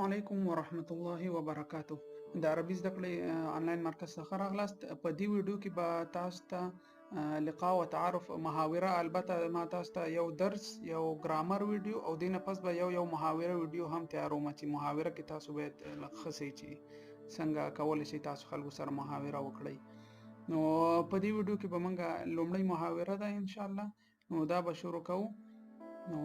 علیکم ورحمت الله وبرکاته. د عربي زده کړې آنلاین مرکز څخه راغلاست. په دې ویډیو کې به تاسو ته لقاء و تعارف محاوره، البته ما تاسو ته یو درس، یو ګرامر ویډیو او دینه پس به یو یو محاوره ویډیو هم تیاروم چې محاوره کې تاسو باید لږ ښه سئ چې څنګه کولی شئ تاسو خلکو سره محاوره وکړئ. نو په دې ویډیو کې به موږ لومړۍ محاوره ده ان شاء الله، نو دا به شروع کوو. نو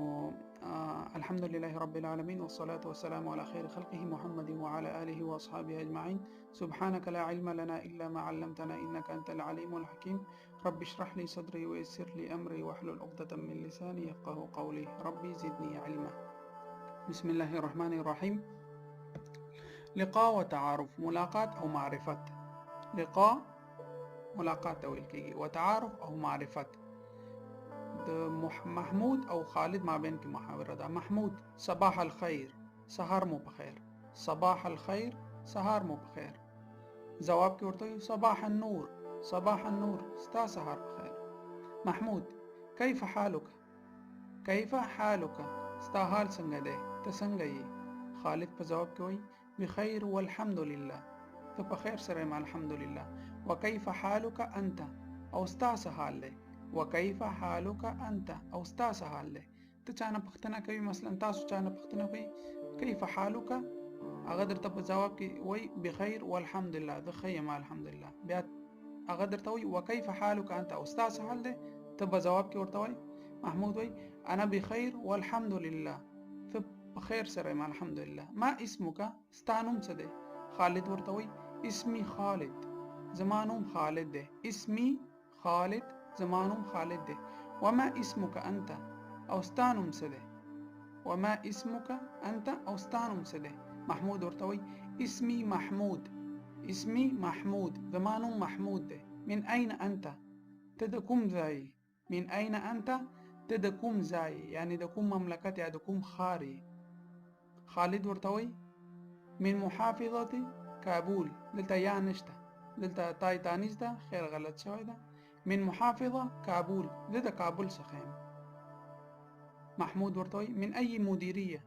الحمد لله رب العالمين، والصلاة والسلام على خير خلقه محمد وعلى آله وأصحابه أجمعين. سبحانك لا علم لنا إلا ما علمتنا إنك أنت العليم الحكيم. رب اشرح لي صدري ويسر لي أمري واحلل عقدة من لساني يفقه قولي. ربي زدني علما. بسم الله الرحمن الرحيم. لقاء وتعارف، ملاقات أو معرفة. لقاء ملاقات ویل کېږي، وتعارف أو معرفت. د محمود او خالد مابین کې محاوره ده. محمود: صباح الخير، سهار مو په خیر. صباح الخير، سهار مو په خیر. ځواب کې ورته وایي صباح النور، صباح النور، ستا سهار په خیر. محمود: کیف حالک، کیف حالک، ستا حال څنګه دی، ته څنګه یې؟ خالد په ځواب کې وایي بخیر والحمد لله، ته په خیر سره یم الحمدلله. وکیف حالک انت، او ستا څه حال دی؟ وکیف حالک انت، او ستا څه حال دی؟ ته چا نه پوښتنه کوي، مثلا تاسو چا نه پوښتنه کوي کیف حالک، هغه درته په ځواب کې وایي بخیر والحمدلله، زه ښه یم الحمدلله. بیا هغه درته وایي وکیف حالک انت، او ستا څه حال دی؟ ته په ځواب کې ورته وایي، محمود وایي انا بخیر والحمدلله، زه په خیر سره یم الحمدلله. ما اسمک، ستا نوم څه دی؟ خالد ورته وایي اسمي خالد، زما نوم خالد دی. اسمي خالد، زما نوم خالد دی. وما اسمک انت، او ستا نوم څه دی؟ وما اسمک انت، او ستا نوم څه دی؟ محمود ورته وایي اسمي محمود، اسمي محمود، زما نوم محمود دی. من اين انت، ته د کوم ځای؟ من اين انت، ته د کوم ځای، یعنی د کوم مملکت یا د کوم ښار یې؟ خالد ورته وایي من محافظة کابل، دلته یا نشته، دلته تای تانیث ده، خیر غلط شوی ده. من محافظة کابل، زه د کابل څخه یم. محمود ورته وایي من ای مدیریه،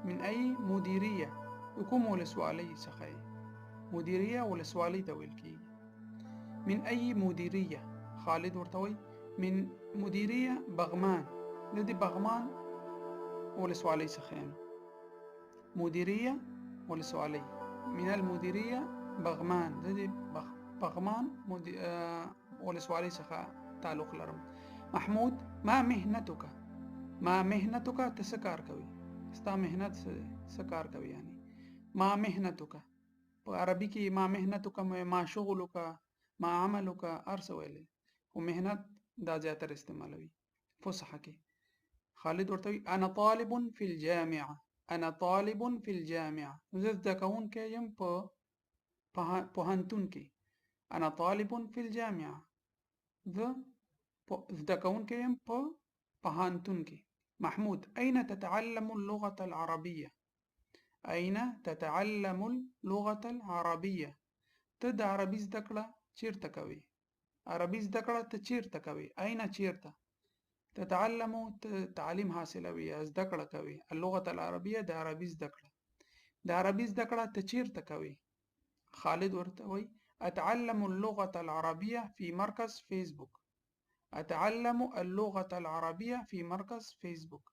من ای مدیریه، د کوم ولسوالۍ څخه یې؟ مدیریه ولسوالۍ ته ویل کېږي. من ای مدیریه، خالد ورته وایي من مدیریه بغمان، زه د بغمان ولسوالۍ څخه یم. مدیریه ولسوالۍ، من المدیریه بغمان، زه د بغمان ولسوالۍ څخه تعلق لرم. محمود: ما مهنتک، ما مهنتک، ته څه کار کوي؟ ستا مهنت څه دی، څه کار کوي؟ یعنی ما مهنتک، په عربي کې ما مهنتک، ما شغلک، ما عملک، هر څه ویلی، خو مهنت دا زیاتره استعمالوي فصحه کې. خالد ورته وایي انا طالب فی الجامعه، انا طالب فی الجامعه، زه زده کوونکی یم په پوهنتون کې. انا طالب فی الجامعه، زه زده کوونکی یم په پوهنتون کې. محمود: أين تتعلم اللغة العربية؟ أين تتعلم اللغة العربية؟ ته د عربي زده کړه چیرته کوي؟ عربي زده کړه ته چیرته کوي؟ أين چیرته، تتعلم ته تعلیم حاصلوي یا زده کړه کوي، اللغة العربية د عربي زده کړه، د عربي زده کړه ته چیرته کوي؟ خالد ورته وایي أتعلم اللغة العربية في مركز فيسبوك، أتعلم اللغة العربية في مركز فيسبوك،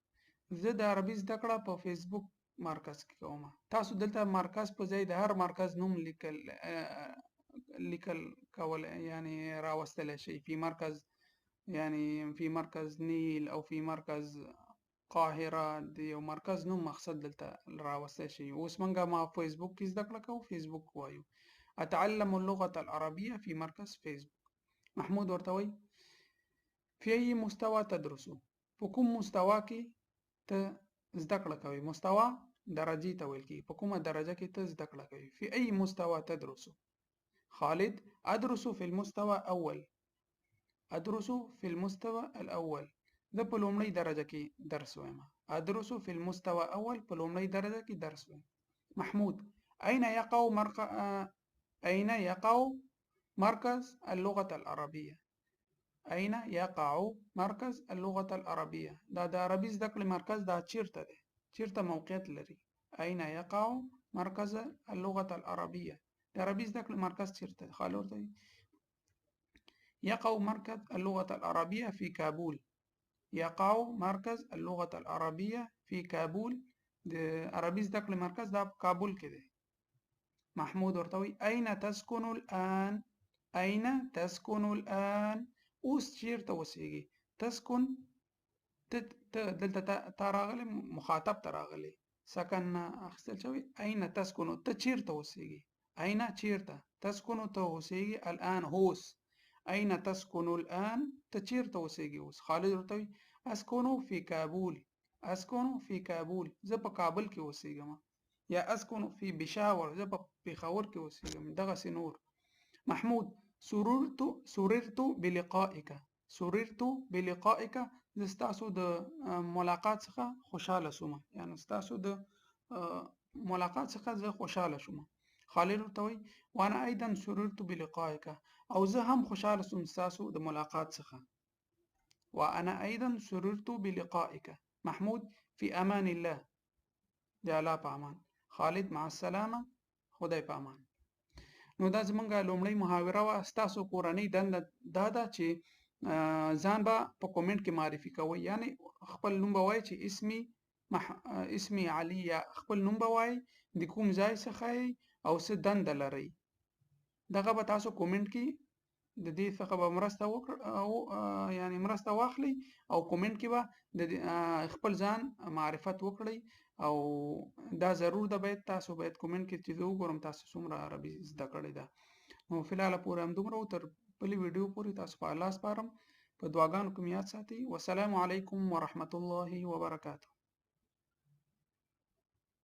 زه د عربي زده کړه په فیسبوک مرکز کې کوم. تاسو دلته مرکز په ځای د هر مرکز نوم لیکل لیکل کول، یعنی راوستلی شئ. فی مرکز، یعنی فی مرکز نیل او فی مرکز قاهره، د یو مرکز نوم مقصد دلته راوستی شئ. اوس موږ ما فیسبوک کې زده کړه کوو، فیسبوک وایو. أتعلم اللغة العربية في مركز فيسبوك. محمود ورته وایي في أي مستوى تدرس، په کوم مستوى کې ته زده کړه کوي؟ مستوى درجې ته ویل کېږي، په کومه درجه کې ته زده کړه کوي؟ في أي مستوى تدرس؟ خالد: أدرس في المستوى أول، أدرس في المستوى الأول، زه په لومړۍ درجه کې درس وایم. أدرس في المستوى أول، په لومړۍ درجه کې درس وایم. محمود: أين يقع أين يقع مركز اللغة العربية؟ أين يقع مركز اللغة العربية؟ دا د عربي زده کړې مرکز دا چیرته دی، چیرته موقعیت لري؟ اين يقع مرکز اللغة العربية؟ د عربي زده کړې مرکز چیرته دی؟ خالد ورته يقع مركز اللغة العربية في كابول. يقع مركز اللغة العربية في كابول. د عربي زده کړې مرکز دا په کابل کې دی. محمود ورته وایي اين تسكن الآن؟ اين تسكن الآن؟ اوس چیرته اوسېږي؟ تسكن دلته تا راغلی، مخاطب ته راغلی، سکن نه اخیستل شوی. اين تسكن، ته چیرته اوسېږي؟ اين چیرته، تسكن ته اوسېږي، الآن اوس. اين تسكن الآن، ته چیرته اوسېږي اوس؟ خالد ورته وایي اسكن في کابل. اسكن في کابل، زه په کابل کې اوسېږم. یا اسكن في پېښور، زه په پېښور کې اوسېږم. دغسې نور. محمود سررت بلقائك. سررت بلقائك، زه ستاسو د ملاقات څخه خوشحاله شوم، یعنی ستاسو د ملاقات څخه زه خوشحاله شوم. خالد ورته وایي وانا ايضا سررت بلقائك، او زه هم خوشحاله شوم ستاسو د ملاقات څخه. وانا ايضا سررت بلقائك. محمود في امان الله، د الله په امان. خالد مع السلامه، خدای په امان. نو دا زمونږ لومړۍ محاوره وه. ستاسو کورنۍ دنده دا ده چې ځان به په کومنټ کې معرفي کوئ، یعنی خپل نوم به وایئ چې اسمي علي، یا خپل نوم به وایئ، د کوم ځای څخه یئ او څه دنده لرئ. دغه به تاسو کومنټ کې د دې څخه به مرسته وکړ او یعنی مرسته واخلئ او کومنټ کې به د خپل ځان معرفت وکړئ. او دا ضرور ده، باید تاسو باید کومنټ کې چې زه وګورم تاسو څومره عربي زده کړې ده. نو فلحال پورې همدومره و، تر بلې ویډیو پورې تاسو په الله سپارم، په دعاګانو کې مې یاد ساتئ. والسلام علیکم ورحمة الله وبرکاته.